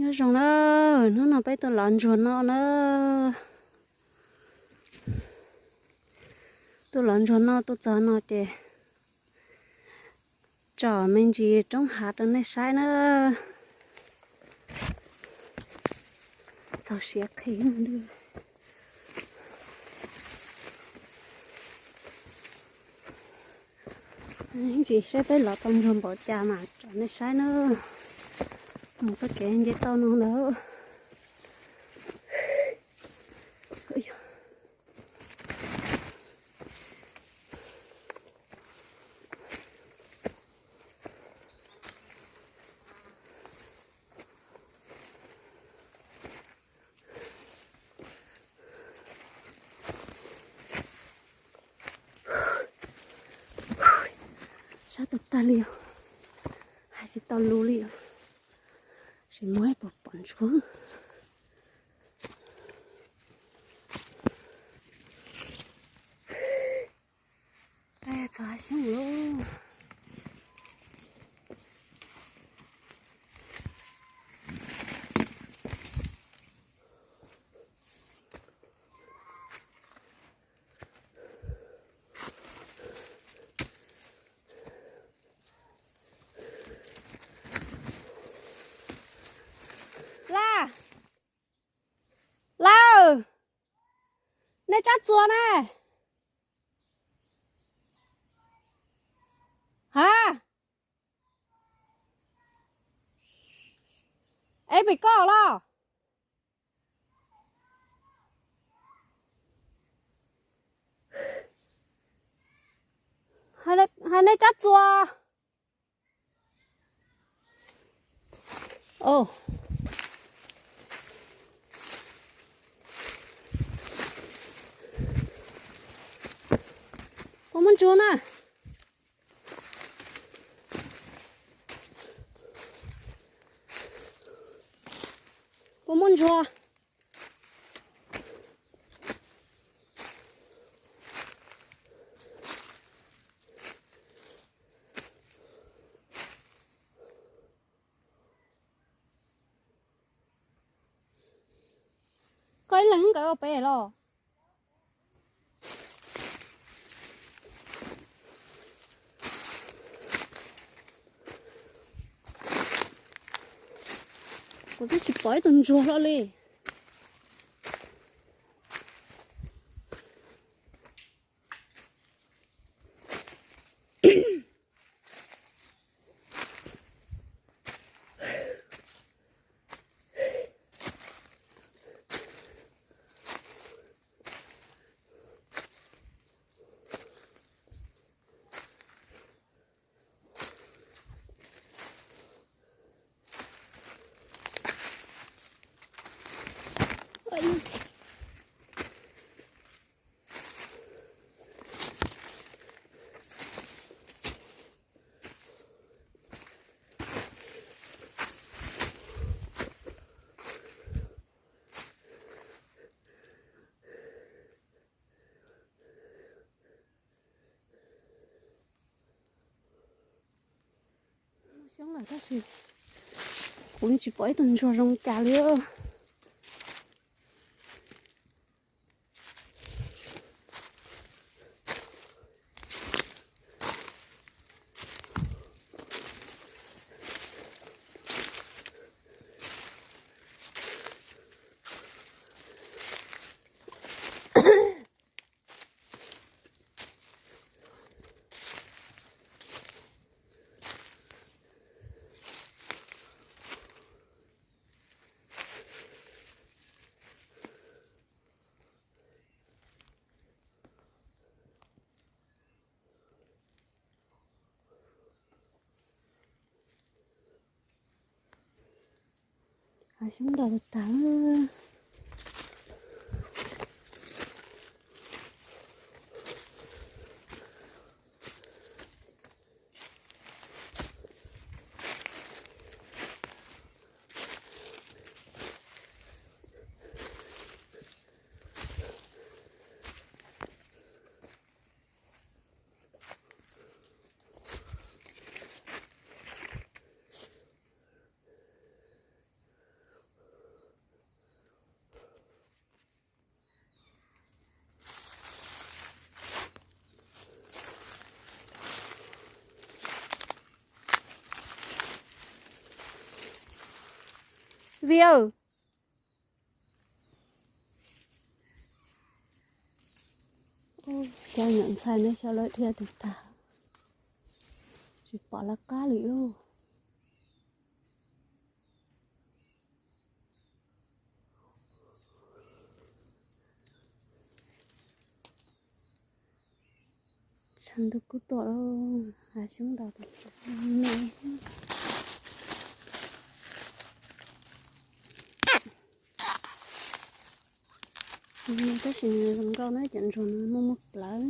Nyob zoo na, hnub no peb tuaj lov ntsuag noj na. Tuaj lov ntsuag noj, tuaj txog no ces tsom me ntsis roob hav rau nej saib na. Txaus siav qhi. Ntsis saib peb lov tau ntsuag npaum cas mas tsom nej saib na. Mus txoj kev nce toj no ntag. Sab tag tag li os. Hais tsis tau lus li os. Sim muab puas pom ntsuag. Txog hav xyoob lawm. Laj, lawm, nej tsab txuas na. Ha, es pem koj los? Hais nej tsab txuas. Puas muaj ntsuag na? Puas muaj ntsuag? Koj ib leeg nkawd ua pem los? Kuv twb tsis pom ib tug ntsuag hlo li. Xyoob lawm tab sis kuv tsis pom ib tug ntsuag zoo cas li. Hav xyoob nrau tag. Tub Vij, cov nyuam ntxhais no xyov lawv dhia tus tag, tsis pom lawv qab li lauj. Tshav ntuj kub tuaj lawm, hav xyoob ntau tas me. Tab sis zoo nkauj na, cov ntsuag no muaj muaj plawv.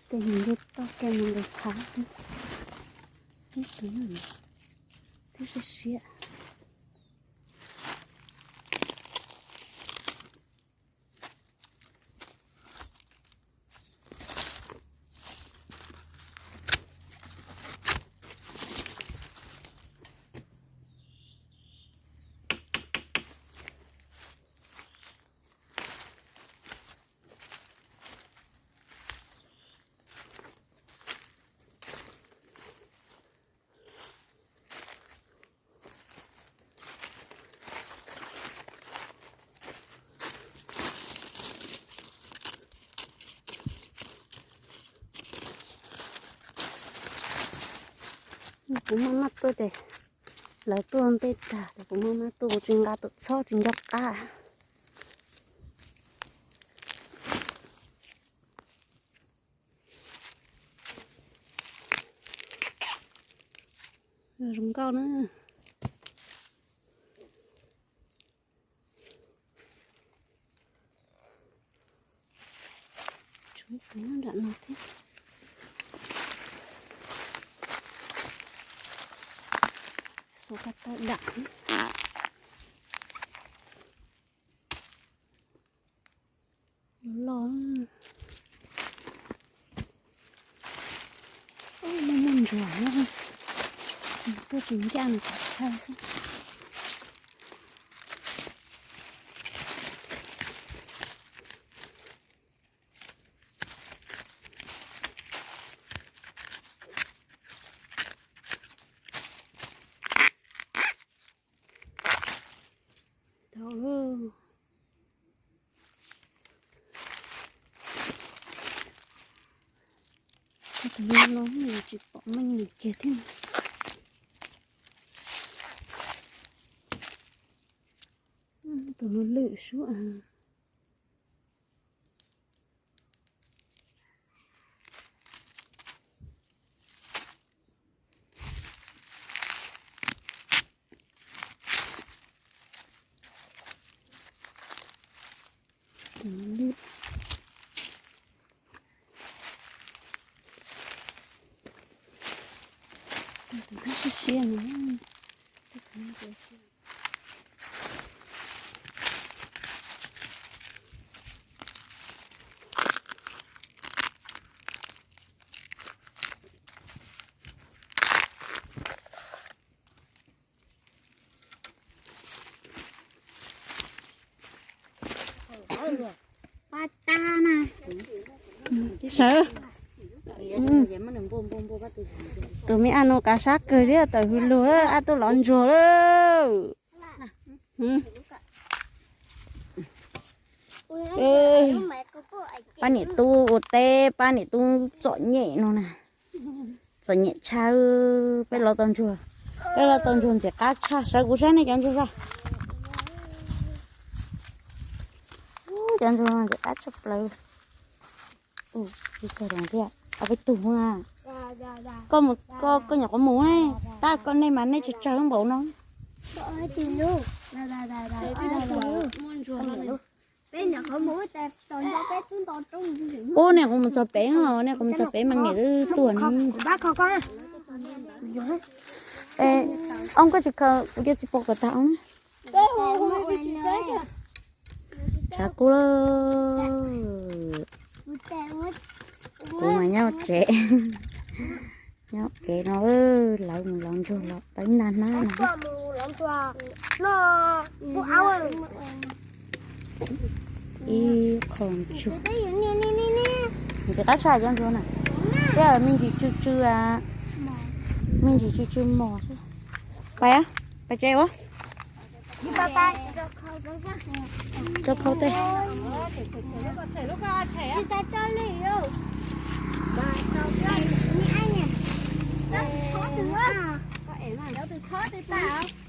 Tej mus lub toj tej mus lub qhab, ib tug twb siab siab. Kuv maj maj tuaj ces lawv tuaj nte tag ces kuv maj maj tuaj, kuv tsis nqa tus txhob tsis nco qab. Zoo nkauj na. Tshuav ib tug nyob nram no thiab. Xuas ko taw dam. Loj, muaj muaj ntsuag, tuaj tsis ncaj nws tsis tshaj xwb. Tau, tus no no tsis pom meej kiag thiab. Tus no lwj suab. Siab siab no. Sawv. Tus me ab no kav sab kawg thiab, tawm hws lug, ab tub lov ntsuag lawm. Pab niam tub ua teb, pab niam tub txom nyem no na. Txom nyem tshaj, peb los tau ntsuag, peb los tau ntsuag ntxim qab tshaj, sawv kuv saib nej cov ntsuag sas. Cov ntsuag ntxim qab tshaj plaws. Ua peb tug, koj nyuam qhuav mus ne, tab koj nej mas nej tsawg tsawg npaum no. Ub, nej qhuav mus txog pem, nej qhuav mus txog pem mas niam wb tuaj ne. Ob, koj tsis khaws, kuv cia tsis pom kom tag. Tshav kub lawm. Kuv mas nyob tsev. Nyob kev no, lawv mus lov ntsuag los tau ib nta hnab no. Ib qho ntsuag. Nws tiv qab tshaj cov ntsuag na. Tej me ntsis tsw tsw, me ntsis tsw tsw mos xwb. Pais, pais tsev ua. Rau khau tej. Txhob tus txhob tus tas.